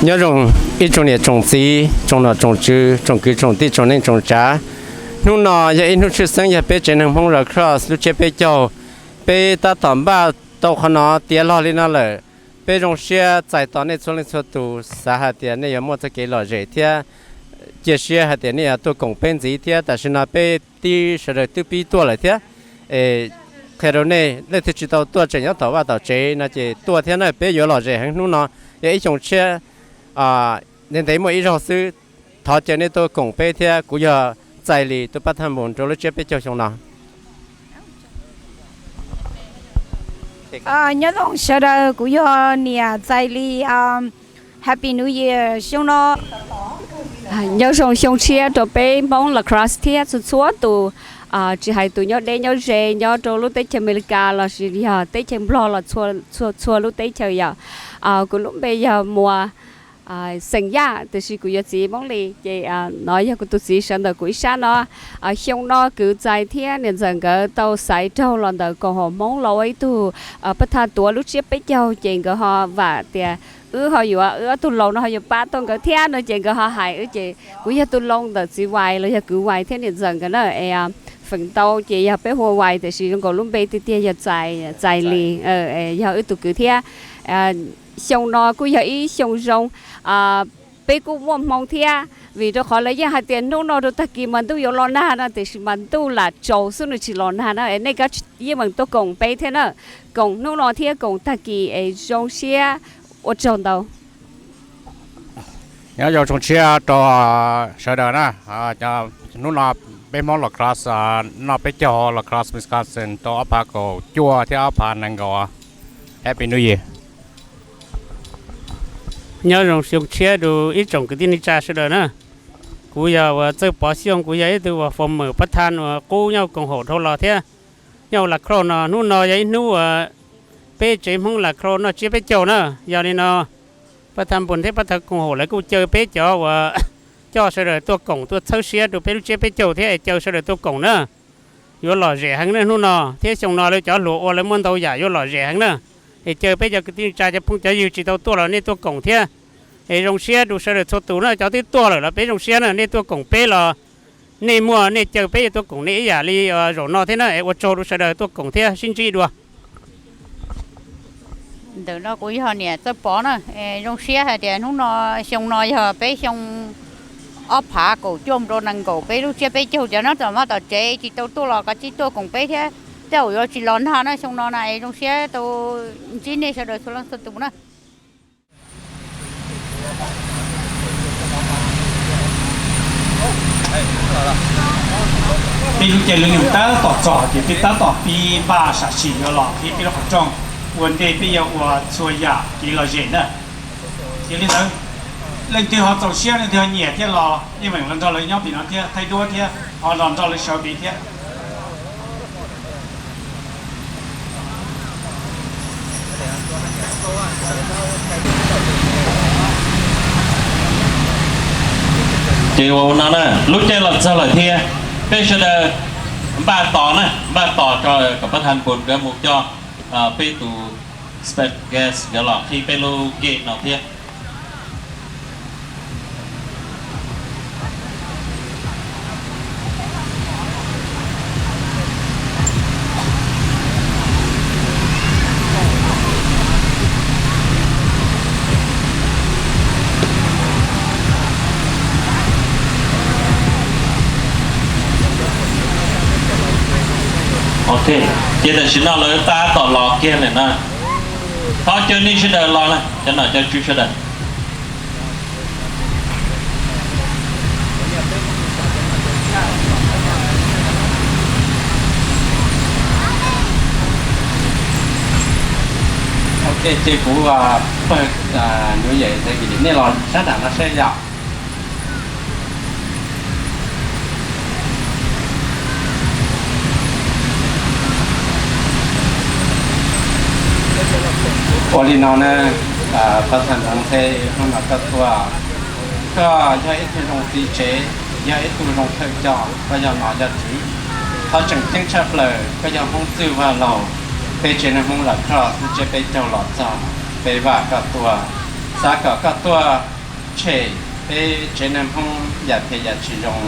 Nyob zoo ib tsoom niam tsoom txiv, tsoom nom tsoom tswv, tsoom kwv tsoom tij, tsoom neej tsoom tsav. Hnub no yog ib hnub tshwj xeeb, yog peb tsev neeg Hmoob La Crosse lub tsiab peb caug. Peb tab tom npaj tau qhov no tiav log li no lawm. Peb zoo siab txais tos nej txhua leej txhua tus, xav hais tias nej yuav muaj txoj kev lom zem thiab cia siab hais tias nej yuav tuaj koom peb ntxiv thiab. Tam sim no peb tib sawv daws twb pib tuaj lawm thiab. Es qhia rau nej, leej twg tsis tau tuaj tseem nyob tom vaj tom tsev no ces tuaj thiab na, peb yuav lom zem heev hnub no. Yog ib xyoo tshiab, ntev ntev muaj ib zaug xwb. Thov caw nej tuaj koom peb thiab. Kuv yog Txais Lis, tus pab thaj mus rau lub tsiab peb caug xyoo no. Nyob zoo sawv daws, kuv yog niam Txais Lis. Happy New Year xyoo no. Nyob zoo xyoo tshiab rau peb Hmoob La Crosse thiab txhua txhua tus, tsis hais tus nyob deb nyob ze, nyob rau lub teb chaws Amelikas lossis yog teb chaws Nplog los txhua txhua lub teb chaws yom. Kuv lub npe yog Muas xeem Yaj, tiam sis kuv yuav txiv Hmoob Lis, ces no yog kuv tus txiv sawv ntawm kuv ib sab no. Xyoo no kwv Txais thiab niam ntxawm nkawd tau xaiv raug los ntawm koom haum Hmoob los ua ib tug pab thaj tuav lub tsiab peb caug, ces nkawd ho vam tias wb ho yuav, wb ob tug laus no ho yuav pab tau nkawd thiab no, ces nkawd ho hais wb, ces kuv yog tus laus ntawm txiv Vais los yog kwv Vais thiab niam ntxawm nkawd na, es feem ntau ces yog peb hu ua Vais, tiam sis zoo nkaus lub npe tiag tiag yog Txais, Txais Lis, yog wb tus kwv thiab. Xyoo no kuj yog ib xyoo zoo, peb kuj muaj hmoo thiab, vim rau qhov lawv yeej hais tias hnub no rau tag kis mas ntuj yuav los nag no, tiam sis mas ntuj lam tsaus xwb nws tsis los nag na. Es nej kav tsij yeej meem tuaj koom peb thiab na, koom hnub no thiab koom tag kis es zoo siab. Ua tsaug ntau. Nyob zoo xyoo tshiab rau sawv daws na. Hnub no peb Hmoob La Crosse noj peb caug, La Crosse, Wisconsin rau ob phav kaum cuaj thiab ob phav nees nkaum. Happy New Year. Nyob zoo xyoo tshiab rau ib tsoom kwv tij neej tsa sawv daws na. Kuv yog uas Txawj Pov Xyooj, kuv yog ib tug uas former pab thaj uas qub nyob koom haum dhau los thiab nyob La Crosse no. Hnub no yog ib hnub uas peb tsev Hmoob La Crosse noj tsiab peb caug na. Yog li no pab thaj npun thiab pab thaj koom haum lawv kuj caw peb cov uas coj sawv daws tuaj koom tuaj txhawb siab rau peb lub tsiab peb caug thiab es caw sawv daws tuaj koom na. Yuav lom zem heev na hnub no thiab xyoo no lawv cov hluas ua lawv muaj ntau yam yuav lom zem heev na. Es caw peb cov kwv tij neej tsa cov phooj cov ywg tsis tau tuaj los nej tuaj koom thiab. Es zoo siab rau sawv daws txhua tus na, cov twb tuaj lawm los peb zoo siab na, nej tuaj koom peb los nej muaj nej caw peb yuav tuaj koom nej ib yam li zaum no thiab na. Es ua tsaug rau sawv daws tuaj koom thiab sib ntsib dua. Ntawm no kuv yog niam Txawj Pov na. Zoo siab hais tias hnub no, xyoo no yog peb xyoo ob phav kaum cuaj rau nees nkaum, peb lub tsiab peb caug, cov nyob tom vaj tom tsev tsis tau tuaj los kav tsij tuaj koom peb thiab. Tej zaum yuav tsis los nag na xyoo no na. Es zoo siab tau ntsib nej sawv daws txhua leej txhua tus na. Peb lub caij lub nyoog tab tom txog ces peb tab tom pib npaj sam sim yuav los qhib peb lub qhov rooj. Ua ntej peb yuav ua txhua yam kev lom zem na. Yog li ntawd, leej twg ho txaus siab leej twg ho nyiam thiab los yeej meem los nrog lawv nyob tim no thiab thaij duab thiab ho los nrog lawv sawv npiv thiab. Ces ua no na, lub caij los txog lawm thiab, peb sawv daws npaj tos na, npaj tos kom pab thaj npun nkawd mus coj peb tus special guest nkawd los qhib peb lub gate no thiab. Ok, ces tam sim no lawv tab tom los kiag lawm na. Thov caw nej sawv daws los na, cov nom cov tswv sawv daws. Ok, ces kuv pawg Nuv Yeem Xeev Lis, nej los sab nram no saib yom. Ua li no na, pab thaj Ntxoov Ntxheb, hnub no koj tuaj, koj yog ib tug zoo txiv tsev, yog ib tug zoo thawj coj, koj yog nom yog tswv. Qhov tseem ceeb tshaj plaws koj yog Hmoob Txwj Vaj Laug, peb tsev neeg Hmoob Las Kroj lub tsiab peb caug los txog, peb vam koj tuaj, xav kom koj tuaj tshem peb tsev neeg Hmoob yam phem yam tsis zoo,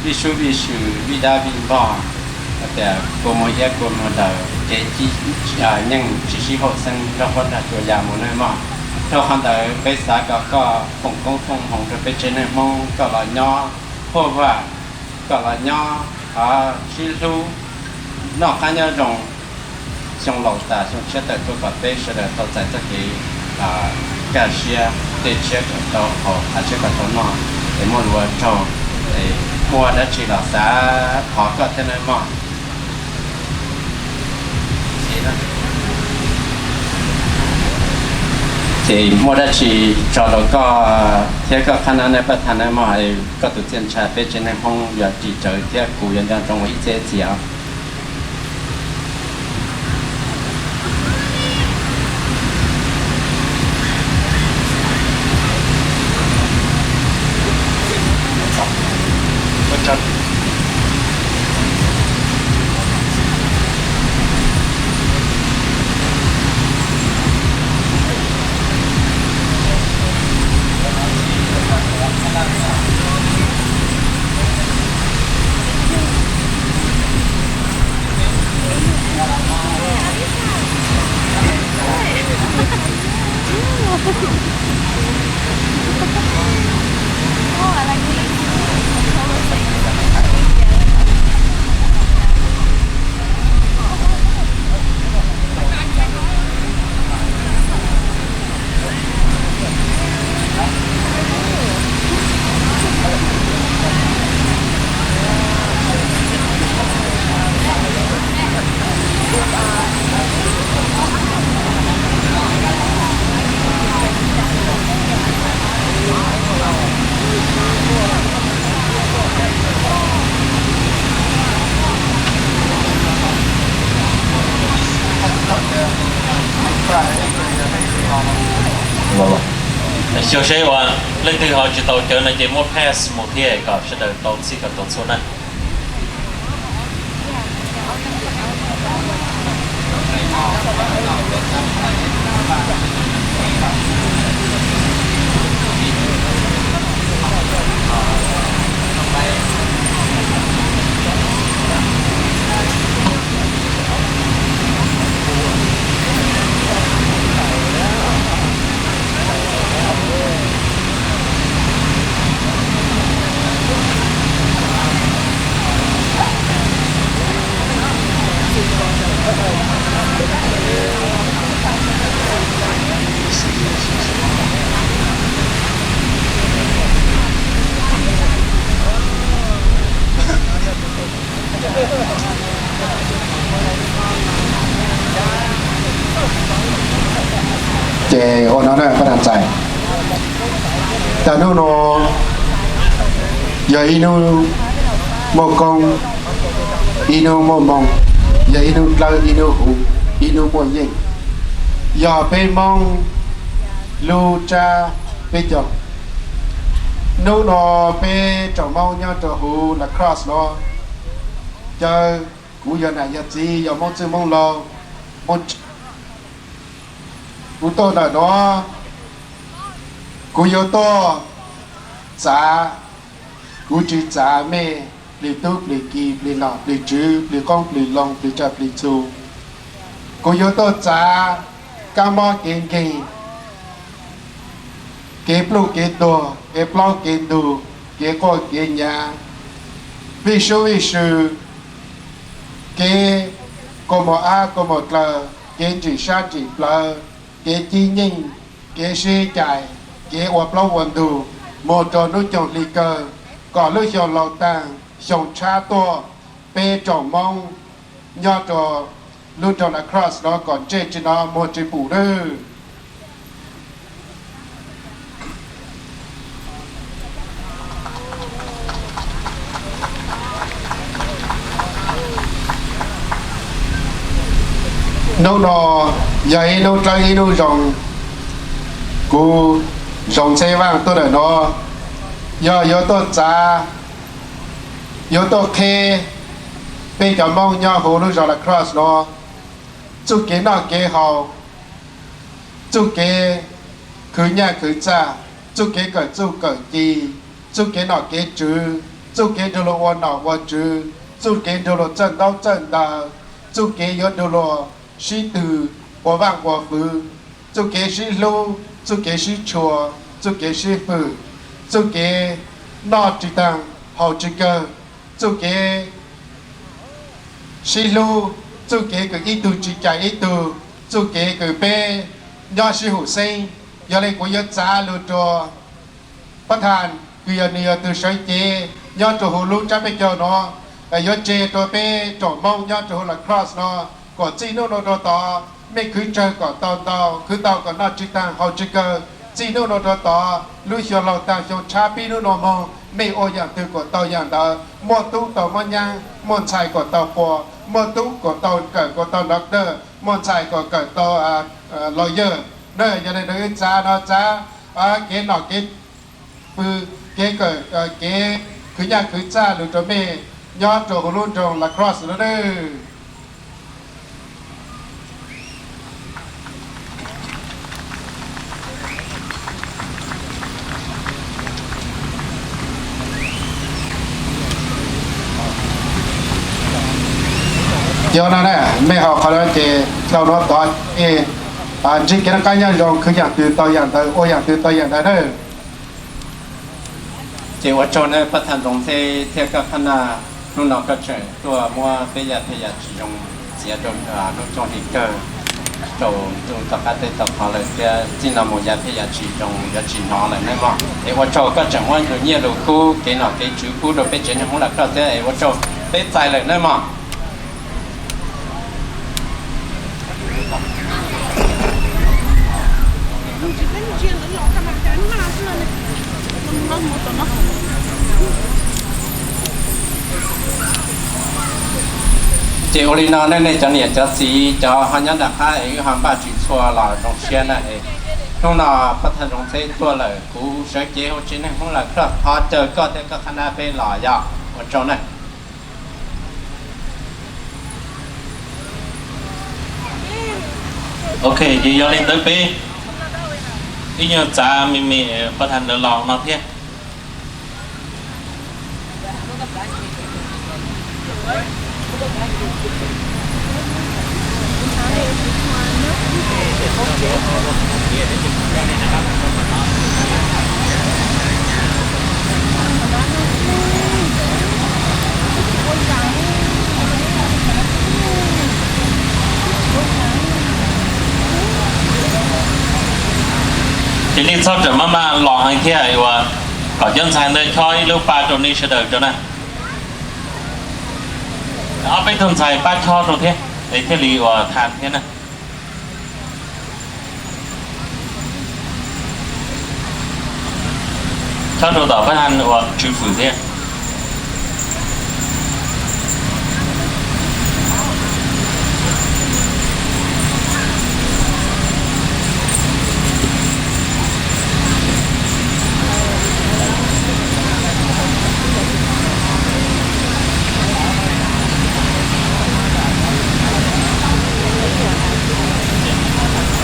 vij sub vij sw, vij dab vij npog, hais tias kua muag iab kua muag daws, kev nyeej tsis sib haum xeeb, nrog qhuab nrog cua ya mus nawb mog. Rau qhov ntawd peb xav kom koj foom koob foom hmoov rau peb tsev neeg Hmoob, koj los nyob huaj vam, koj los nyob sib hlub, noj qab nyob zoo, xyoo laus tas xyoo tshiab tawm tuaj kom peb sawv daws tau txais txoj kev kaj siab, dej tshiab kom tau haus, hav tshiab kom tau noj, es muaj lus ua tsaug, es muaj dab tsi los xav thov koj thiab nawb mog. Ces muaj dab tsi tso rau koj thiab koj qhab nab nab paj thaj nawb mog, koj tus txiaj ntsha peb tsev neeg Hmoob yuav ris tsawv thiab kuv yuav nco ntsoov ua ib txhiab txiv os. Xyov seb uas leej twg ho tsis tau cawv no ces muab pass mus thiab kom sawv daws tau txhij kom tau txhua na. Ces ua no na pab neeg txais, tag hnub no yog ib hnub muaj koob, ib hnub muaj hmoo, yog ib hnub dlawb ib hnub huv, ib hnub muaj yeej, yog peb Hmoob lub tsab peb caug. Hnub no peb tsoom Hmoob nyob rau huv La Crosse no, caw kuv yog nam yog txiv, yog Hmoob txwj Hmoob laug, Hmoob kuv tuaj ntawm no, kuv yuav tuaj txav, kuv tsis txav mej plig tub plig ki plig nom plig tswv plig qoob plig loo plig tsawg plig txhu. Kuv yuav tuaj txav kab mob kev nkeeg, kev pluj kev tuag, kev plaub kev ntug, kev quaj kev nyav, vij sub vij sw, kev kua muag ab kua muag dlawg, kev ntsim sab ntsim plawv, kev cib nyeej, kev sib cais, kev ua plaub ua ntug, mus rau hnub coog hli kawg, kom lub xyoo laus taag xyoo tshab tuaj, peb tsoom Moob nyob rau lub nroog La Crosse no kom ntsej tsi no muag tsi pum nawb. Hnub no yog ib hnub dlawb ib hnub zoo, kuv Zoov Ntxheb Vaaj tuaj ntawm no yog yuav tuaj txav, yuav tuaj qheb peb cov Moob nyob huv lub zos La Crosse no txuj kev noj kev haus, txuj kev khwv nyaj khwv txag, txuj kev kawm txuj kawm ci, txuj kev nom kev tswv, txuj kev nrug luag ua nom ua tswv, txuj kev nrug luag txawj ntaub txawj ntawv, txuj kev yuav nrug luag sib tw ua vaaj ua fwv, txuj kev sib hlub, txuj kev sib tshua, txuj kev sib fwm, txuj kev noj tsis taag haus tsis kawg, txuj kev sib hlub, txuj kev kws ib tug tsis cais ib tug, txuj kev kws peb nyob sib hum xeeb. Yog le kuv yuav txav lug rua pab thas kws yog nwg yog tug sawv cev nyob rua huv lub tsab peb caug nuav, yuav tseg rua peb tsoom Moob nyob rua huv La Crosse nuav kom txij nub nuav rua tod mej khwv tsawg kom tau ntau, khwv ntau kom noj tsis taag haus tsis kawg. Txij nub nuav rua tod lub xyoo laug taag xyoo tshab pib nub nuav moog mej ua yaam twg kom tau yaam ntawd, muaj tub tau muaj nyab, muaj ntxhais kom tau quas, muaj tub kom tau kawm kom tau doctor, muaj ntxhais kom kawm tau lawyer na. Yog le ntawd wb txav no txav kev nom kev fwv, kev kawm, kev khwv nyaj khwv txag lug rua mej nyob rua huv lub nroog La Crosse nuav nawb. Yog no na, mej haus qhov no ces tau nuav tod, ntsib kev noj qab nyob zoo, khwv yaam twg tau yaam ntawd, ua yaam twg tau yaam ntawd nawb. Ces ua tsaug nawb pab thas Ntxoov Ntxheb thiab koj qhab naj, hnub no koj tseem tuaj muab peb yaj thaj yam tsis zoo txiav rau lub rooj hli kawg rau ntuj tom qab teb tom qhov lawm thiab. Txij no mus yaj thaj yam tsis zoo yuav tsis hnov lawm nawb mog. Es ua tsaug koj tseem muab lug nyiaj lug kub kev nom kev tswv pub rau peb tsev neeg Hmoob Las Koj thiab es ua tsaug, peb txais lawm nawb mog. Ces ua li no nej, nej cov niam cov txiv cov ho nyob nram qab es wb ho npaj tsis txhua los zoo siab na. Hnub no pab thas Ntxoov Ntxheb tuaj lawm, kuv sawv cev huv tsev neeg Hmoob Las Koj thov caw koj thiab koj qhab nab peb los yog ua tsaug na. Ok, ces yog li ntawd peb ib nyuag txav me me pab thas ntawd los no thiab. Ces nej txhob rawm maj maj los heev thiab uas kom cov ntxhais ntawd chob ib lub paj rau nej sawv daws rau na. Ob peb tug ntxhais pab chob rau thiab es thiaj li uas tha thiab na. Chob rau tom pab thas uas tswv fwm thiab.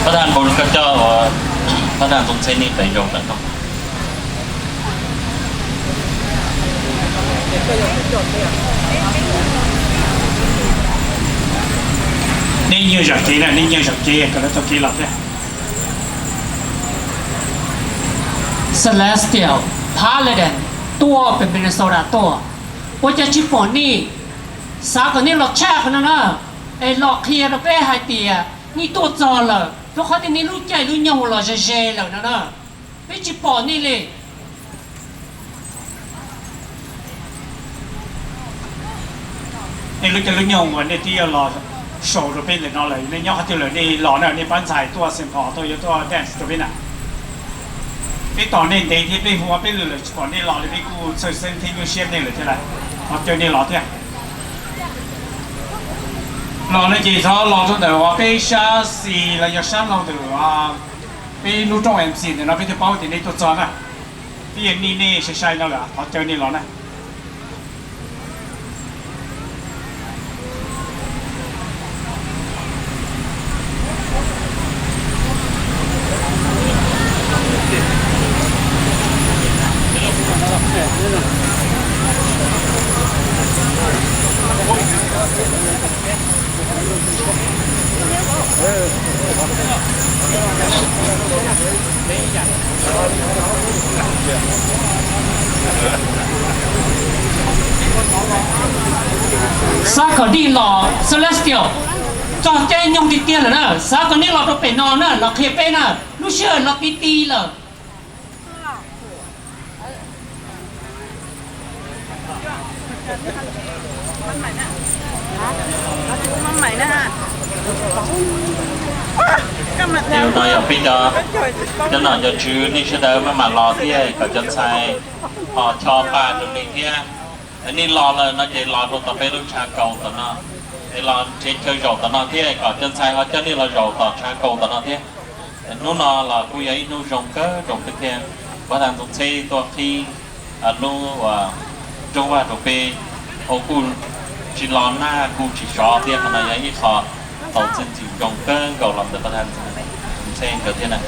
Pab thas npau koj coj uas pab thas Ntxoov Ntxheb nej pem zaum tawm tuaj. Nej nyiag zam kev na, nej nyiag zam kev kom lawv tau kev los thiab. Celestial Paladin tuaj pem Minnesota tuaj, ua cas tsis pom nej? Xav kom nej los tshaj qhov no na, es los qhia rau peb hais tias nej tuaj txog lawm, rau qhov tias nej lub caij lub nyoog los ze ze lawm no na, peb tsis pom nej li. Nej lub caij lub nyoog uas nej twb yuav los sau rau peb ntawm no lawm, nej nyob qhov twg lawm nej los na, nej pab ntxhais tuaj Saint Paul tuaj yuav tuaj dance rau peb na. Peb tos nej ntev thiab peb hu ua peb lwm lawm tsis pom nej los li, peb kuj txhawj xeeb thiab nyuaj siab nej lawm thiab lauj. Thov caw nej los thiab. Los no ces thov los rau ntawm uas peb sab xis los yog sab laug ntawm peb lub rooj M C ntawm no peb thiaj paub tias nej tuaj txog na. Peb yeej nij nej sai sai no lawm, thov caw nej los na. Xav kom nej los Celestial, txog caij nyoog tiag tiag lawm na, xav kom nej los rau pem no na, los qhia peb na, lub sij hawm los ti ti lawm. Nim no yog peb cov, cov nom cov tswv nej sawv daws maj mam los thiab kom cov ntxhais ho cho pa rau nej thiab. Nej los lawm no ces los rau tom peb lub tshav kaus tom no, es los nrhiav chaw zaum tom no thiab kom cov ntxhais ho coj nej los zaum tom tshav kaus tom no thiab. Hnub no los kuj yog ib hnub zoo kawg rau peb thiab, Pab Thas Ntxoov Txheb tuaj qhib lub rooj vag rau peb, ua kuj tsis los nag kuj tsis sov thiab, qhov no yog ib qho tau txij txim zoo kawg nkaus los ntawm Pab Thas Ntxoov Txheb nkawd thiab na.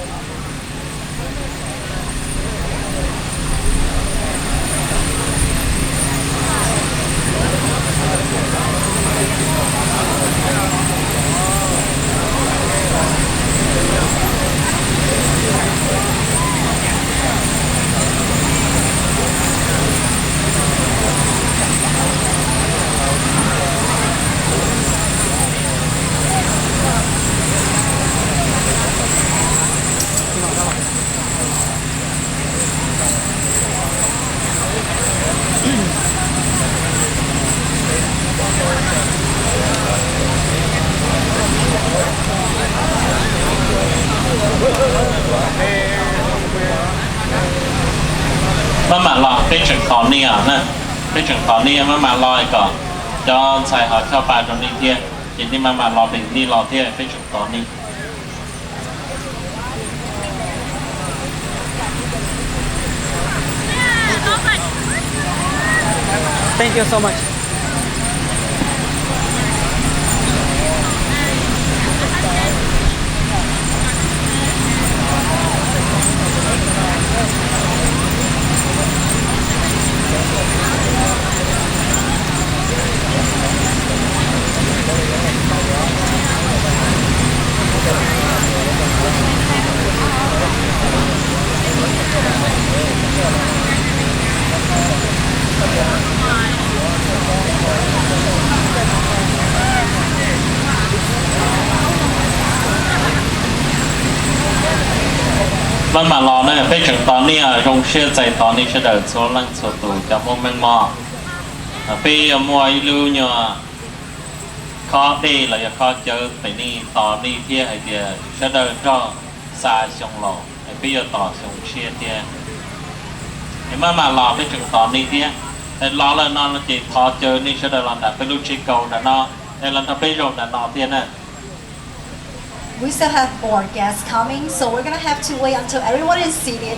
Maj mam los, peb tseem tos nej os na. Peb tseem tos nej, maj mam los kom cov ntxhais ho coj pa rau nej thiab, ces nej maj mam los pem nej los thiab, peb tseem tos nej. Thank you so much. Maj mam los na, peb tseem tos nej, zoo siab txais tos nej sawv daws txhua leej txhua tus cov Hmoob Meej Mom. Peb yuav muaj ib lub nyuag khob dej los yog khob cawv pem nej tos nej thiab hais tias sawv daws nrog xa xyoo laus, peb yuav tos xyoo tshiab thiab. Es maj mam los, peb tseem tos nej thiab. Los lawm no ces thov caw nej sawv daws los nram peb lub tsev kaus nram no, es los nrog peb zaum nram no thiab na. We still have more guests coming, so we're gonna have to wait until everyone is seated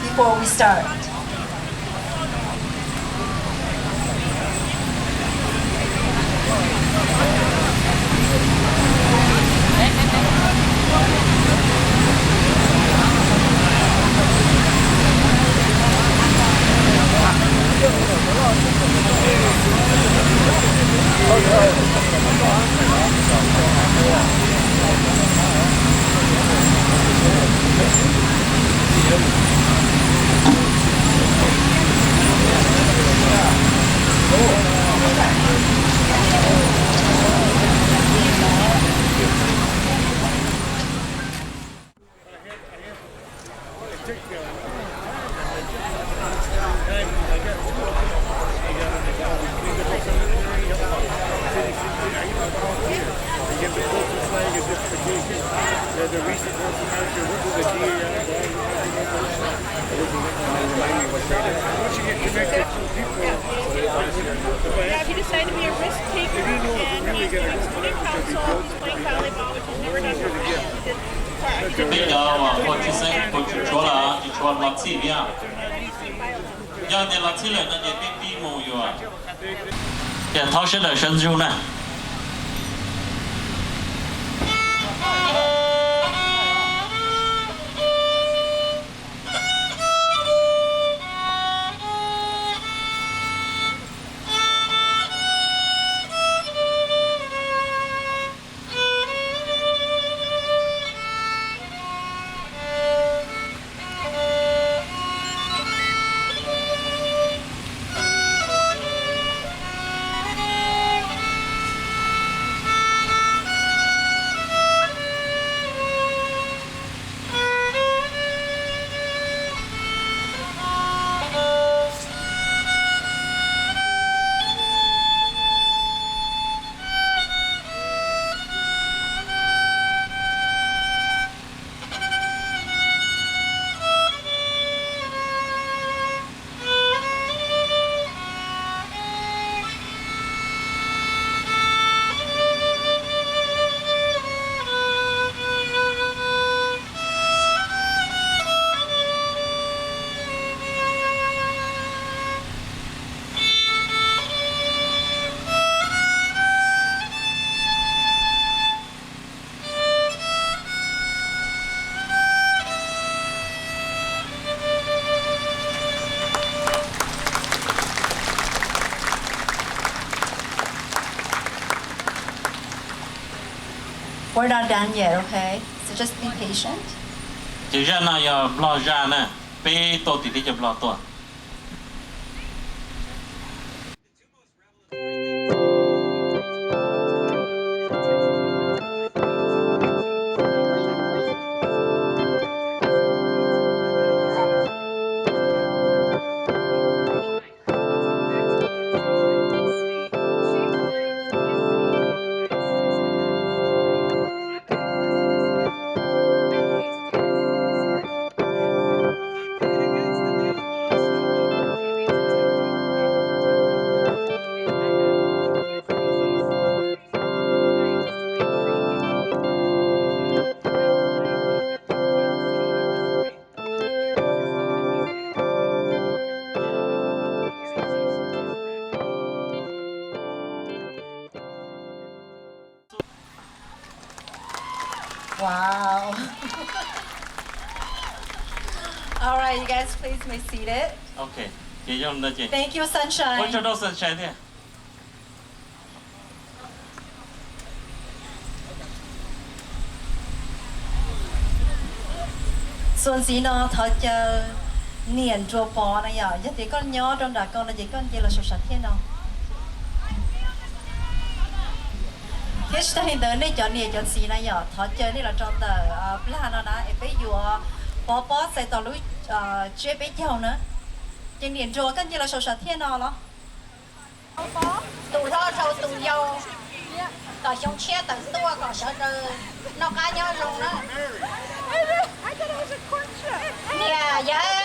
before we start. Yeah, if you decide to be a risk taker and be a student council, playing volleyball, which is never done before, you did. Peb cov uas ua tsis xeeb, ua tsis tshuav los tsis tshuav los txhij thiab. Yog tias los txhij lawm no ces peb pib mus yuav. Ces thov sawv daws sawv ntsug na. We're not done yet, okay? So just be patient. Ces zaj no yog Nplog zaj na, peb tuaj tim teb chaws Nplog tuaj. Wow. All right, you guys, please may seated. Ok, ces yog li ntawd ces Thank you, Sunshine. Ua tsaug rau Sunshine thiab. Txuas ntxiv no thov caw niam Nruas Pov na yom, yog tias koj nyob rau nram ko no ces koj nce los saum sam thiaj no. Thiab tsis tag li ntawd nej cov niam cov txiv na yom, thov caw nej los rau ntawm plag no na es peb yuav pov pob txais tos lub tsiab peb caug na. Ces niam Nruas koj nce los saum sam thiaj no los. Tus hlob sau tus yau, kom xyoo tshiab tawm tuaj kom sawv daws noj qab nyob zoo na. Niam yawm,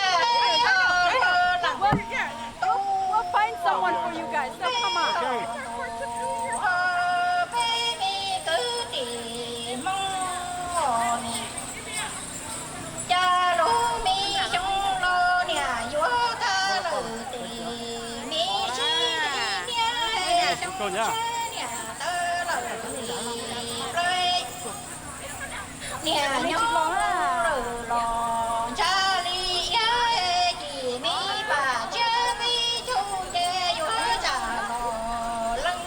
We'll find someone for you guys, so come on. Peb me kwv tij Hmoob, cas lub me xyoo los niam yuav tag lawm tes me sib niam xyoo tshiab niam tawv lawm tes plawv. Niam nyob lawm los ntshai li iab, ces me pam tsiab peb caug ces yuav tsam los leej.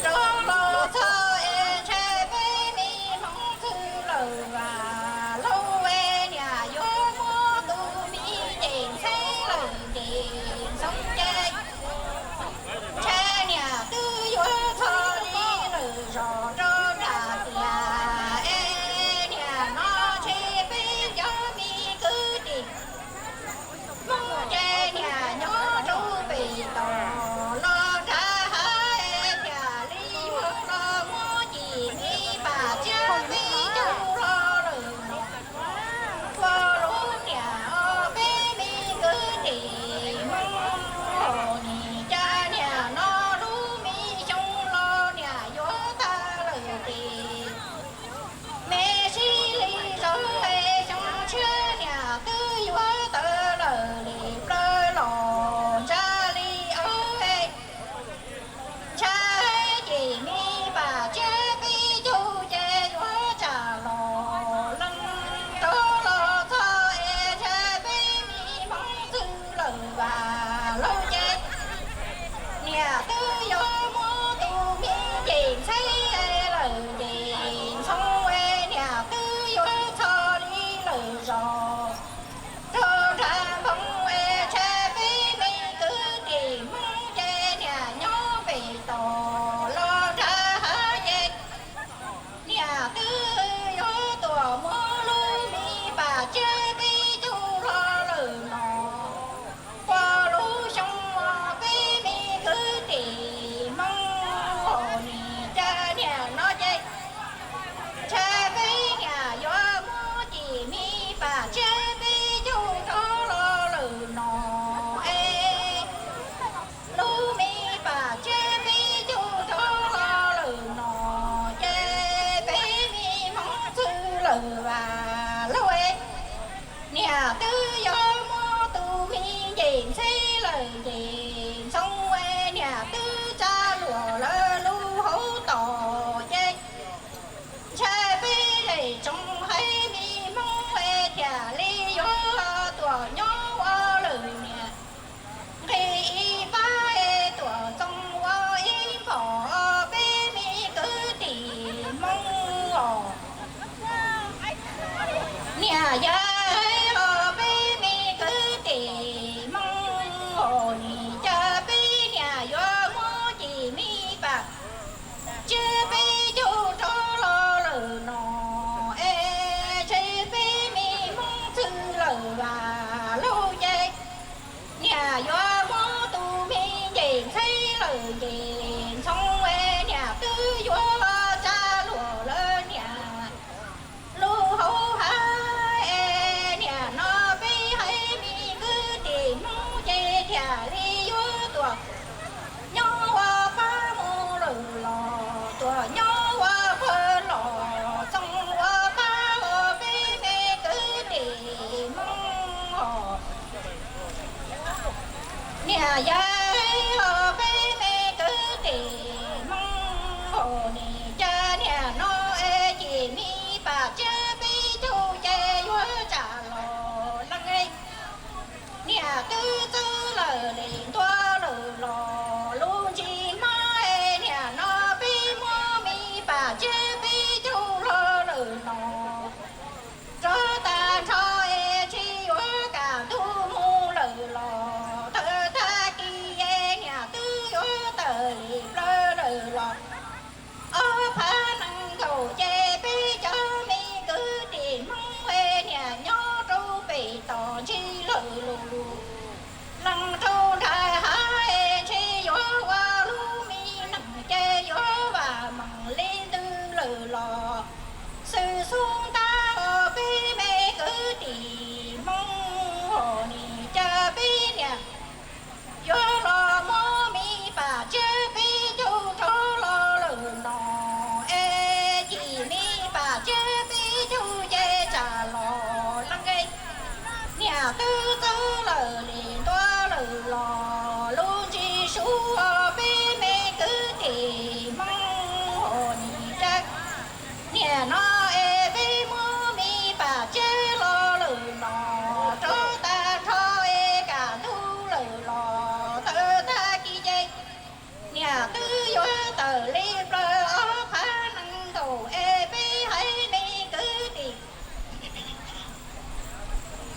Rov los txog es ntshai peb me Hmoob txwv lawm vas laub, niam yuav muab tus me ces ntxheb lawm ces ntxoov ces ntshai niam twb yuav txog li lawm zos rau nram tias es Yog peb me kwv tij Hmoob, nim cas peb niam yuav muab cim me pam tsiab peb caug rov los lawm no, es ntshe peb me Hmoob txwj lawm vas lug ces niam yuav muab tus me ncej ntxheb lawm ncej ntxhoo, es niam twb yuav tsa luag lawm niam lub hauv hav, es niam no peb haiv me kwv tij Hmoob ces thiaj li yuav tuaj nyob ua pab mus lawm los, tuaj nyob ua pawg los txoos ua pab ua peb me kwv tij Hmoob os. Niam yawg os, peb me kwv tij Hmoob, nim cas niam no es cim me pam tsiab peb caug ces yuav tsam los leej. Niam twb txwj lawm li ntua lawm los lub ntsis hmab, es niam no peb muab me pam tsiab peb caug los lawm no, rov tag nrho es tsis yuav kaj ntug mus lawm los, tawm tag kis es niam twb yuav tawm li plaws lawm los, ob phav nees nkaum ces peb cov me kwv tij Hmoob es niam nyob rau pem toj ntsig lawm lus, leej rau nram hav es ntshe yuav ua lub me neej ces yuav vam meej li ntws lawm los, xwm xub ntag os peb me kwv tij Hmoob, nim cas peb niam yuav los muab me pam tsiab peb caug rov los lawm no, es cim me pam tsiab peb caug ces tsam los leej. Niam twb txwj lawm li ntua lawm los lub ntsis sub, peb me kwv tij Hmoob, nim cas niam no es peb muab me pam tsiab los lawm no, rov tag nrho es kaj ntug lawm los, tawm tag kis ces niam twb yuav tawm li plaws ob phav nees nkaum es peb haiv me kwv tij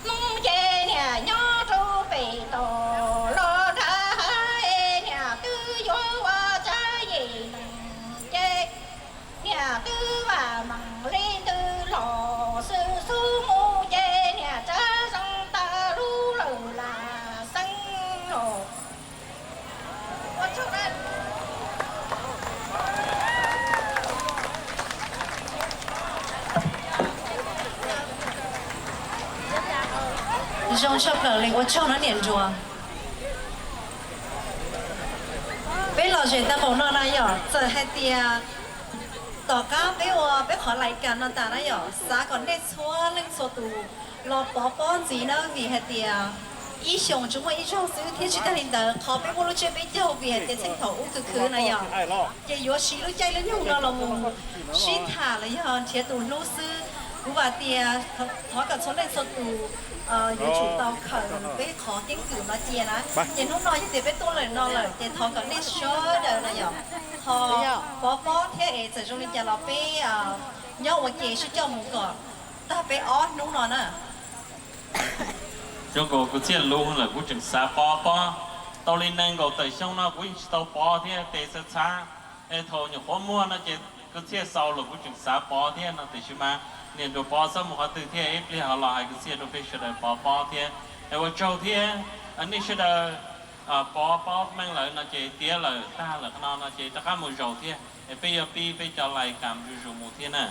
Hmoob ces niam nyob rau pem toj los nram hav es niam twb yuav ua tsab yim neeg ces niam twb vam meej li ntws los, xwm xub mus ces niam rov zoo tag lub lawm lam xeeb los. Zoo tshaj plaws li, ua tsaug na niam Nruas. Peb los zem tag npaum no na yom, txawm hais tias tom qab peb ua peb qhov lais kas no tas na yom, xav kom nej txhua leej txhua tus los pov pob ntxiv na, vim hais tias ib xyoos tsuas muaj ib zaug xwb thiab tsis tag li ntawd qhov peb muaj lub tsiab peb caug vim hais tias txheej thaum ub khwv khwv na yom, ces yuav siv lub caij lub nyoog no los mus sib tham los yog nrhiav tus hlub xwb. Kuv vam tias thov kom txhua leej txhua tus yuav tsum tau khaws peb qhov keeb kwm no cia na. Ces hnub no yog tias peb tuaj lawm no lawm ces thov kom nej sawv daws na yom, ho pov pob thiab es txawm zoo li cas los peb nyob ua ke sib coj mus kom tag peb ob hnub no na. Zoo nkaus kuv thiaj lub lawm kuv tseem xav pov pob. Tau li nees nkaum tawm xyoo no kuv yeej tsis tau pov thiab, tes txhav txhav. Es thaum nyuam qhuav muaj no ces kuv thiaj xaus los kuv tseem xav pov thiab no, tiam sis mas niam Nruas pov txhob mus qhov twg thiab, ib pliag ho los hais kuv thiaj rau peb sawv daws pov pob thiab. Es ua tsaug thiab, nej sawv daws pov pob meej lawm no ces tiav lawm tag lawm qhov no no ces rov qab mus zaum thiab. Es peb yuav pib peb cov lais kam zuj zus mus thiab na.